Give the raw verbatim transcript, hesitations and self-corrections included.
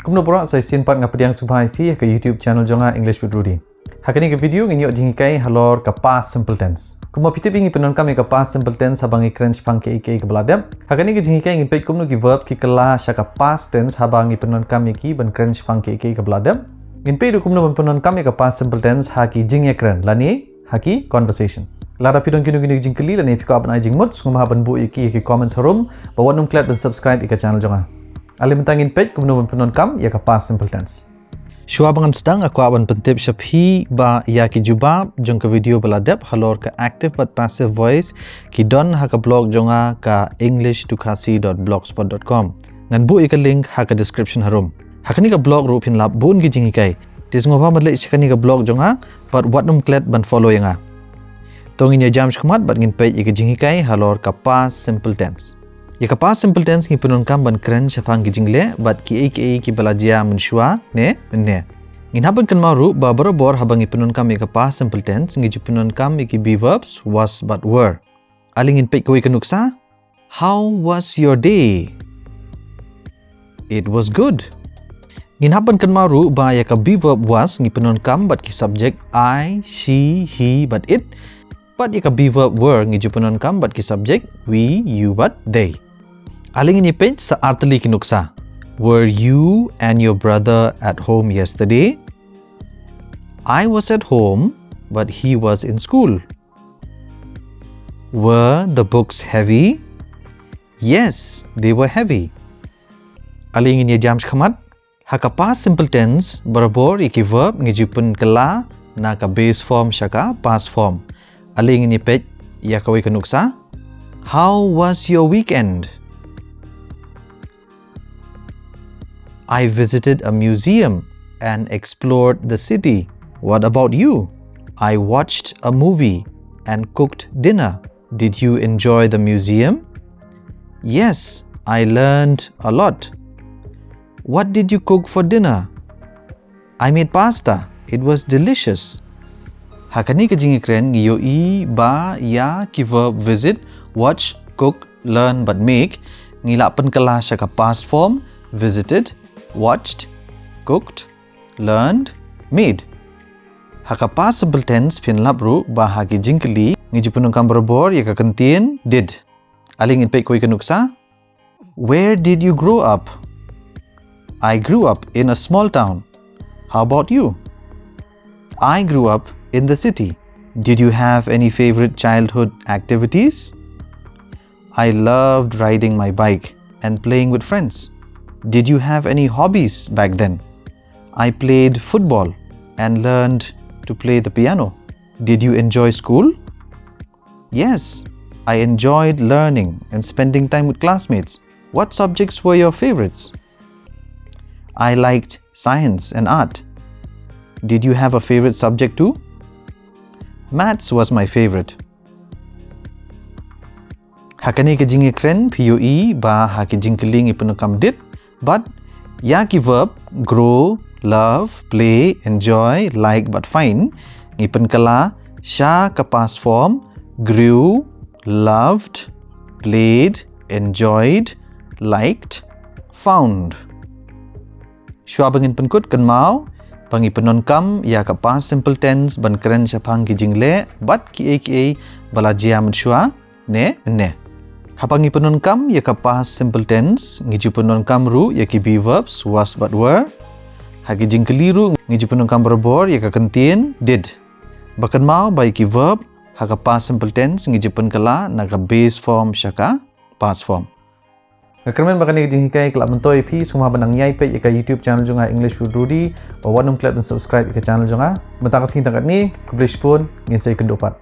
Kumno baroh, sa shisien pat nga pdiang sngewbha ïa phi ha ka YouTube channel jong nga, English with Rudy. Ha kane ka video ngin ïoh jinghikai halor ka past simple tense. Kumba phi tip, ngi pyndonkam ïa ka past simple tense haba ngi kren shaphang kiei kiei kiba la dep. Ha kane ka jinghikai ngin peit kumno ki verb ki kylla sha ka past tense haba ngi pyndonkam ïa ki ban kren shaphang kiei kiei kiba la dep. Ngin peit ruh kumno ban pyndonkam ïa ka past simple tense ha ki jingïakren lane ha ki conversation. Lada phi don kino kino ki jingkylli lane phi kwah ban ai jingmut, sngewbha ban buh ïa ki ha ki comments harum, bad wat nym klet ban subscribe ïa ka channel jong nga. Ale mynta ngin peit kumno ban pyndonkam ïa ka past simple tense. Shuwa ba ngan sdang, nga kwah ban pyntip sha phi ba ïa ki jubab jong ka video ba la dep halor ka active bad passive voice ki don ha ka blog jong nga, ka english to khasi dot blogspot dot com. Ngan buh ïa ka link ha ka description harum. Ha kane ka blog ruh phin lap bun ki jinghikai. Te sngewbha ban leit sha kane ka blog jong nga bad wat nym klet ban follow ïa nga. To ngin ïa jam shakhmat bad ngin peit ïa ka jinghikai halor ka past simple tense. Ïa ka past simple tense ngi pyndonkam ban kren shaphang ki jingleh bad kiei kiei kiba la jia mynshuwa ne mynne. Ngin hap ban kynmaw ruh ba barabor haba ngi pyndonkam ïa ka past simple tense ngi ju pyndonkam ïa ki be verbs was bad were. Ale ngin peit kawei ka nuksa. How was your day? It was good. Ngin hap ban kynmaw ruh ba ïa ka be verb was ngi pyndonkam bad ki subject I, she, he bad it. Bad ïa ka be verb were ngi ju pyndonkam bad ki subject we, you bad they. Ale ngin ïa peit sa artylli ki nuksa. Were you and your brother at home yesterday? I was at home, but he was in school. Were the books heavy? Yes, they were heavy. Ale ngin ïa jam shakhmat. Ha ka past simple tense barabor ïa ki verb ngi ju pynkylla na ka base form sha ka past form. Ale ngin ïa peit ïa kawei ka nuksa. How was your weekend? I visited a museum and explored the city. What about you? I watched a movie and cooked dinner. Did you enjoy the museum? Yes, I learned a lot. What did you cook for dinner? I made pasta. It was delicious. Ha kane ka jingïakren ngi ïohi ba ïa ki verb visit, watch, cook, learn bad make ngi la pynkylla sha ka past form, visited, watched, cooked, learned, made. Ha ka past simple tense phin lap ruh ba ha ki jingkylli ngi ju pyndonkam barabor ïa ka kyntien did. Ale ngin peit kawei ka nuksa. Where did you grow up? I grew up in a small town. How about you? I grew up in the city. Did you have any favorite childhood activities? I loved riding my bike and playing with friends. Did you have any hobbies back then? I played football and learned to play the piano. Did you enjoy school? Yes, I enjoyed learning and spending time with classmates. What subjects were your favorites? I liked science and art. Did you have a favorite subject too? Maths was my favorite. Ha kane ka jingïakren phi ïohi ba ha ki jingkylli ngi pyndonkam did bad ïa ki verb grow, love, play, enjoy, like bad find ngi pynkylla sha ka past form, grew, loved, played, enjoyed, liked, found. Shuwa ba ngin pynkut, kynmaw ba ngi pyndonkam ïa ka past simple tense ban kren shaphang ki jingleh bad kiei kiei ba la jia mynshuwa ne mynne. Haba ngi pyndonkam ïa ka past simple tense ngi ju pyndonkam ruh ïa ki be verbs was bad were. Ha ki jingkylli ruh ngi ju pyndonkam barabor ïa ka kyntien did. Ba kynmaw ba ïa ki verb ha ka past simple tense ngi ju pynkylla na ka base form sha ka past form. Nga kyrmen ba kane ka jinghikai ka la myntoi ïa phi, sngewbha ban nang ïai peit ïa ka YouTube channel jong nga English with Rudy, bad wat nym klet ban subscribe ïa ka channel jong nga. Mynta ka sngi tang katne, khublei shibun, ngin sa ïakynduh pat.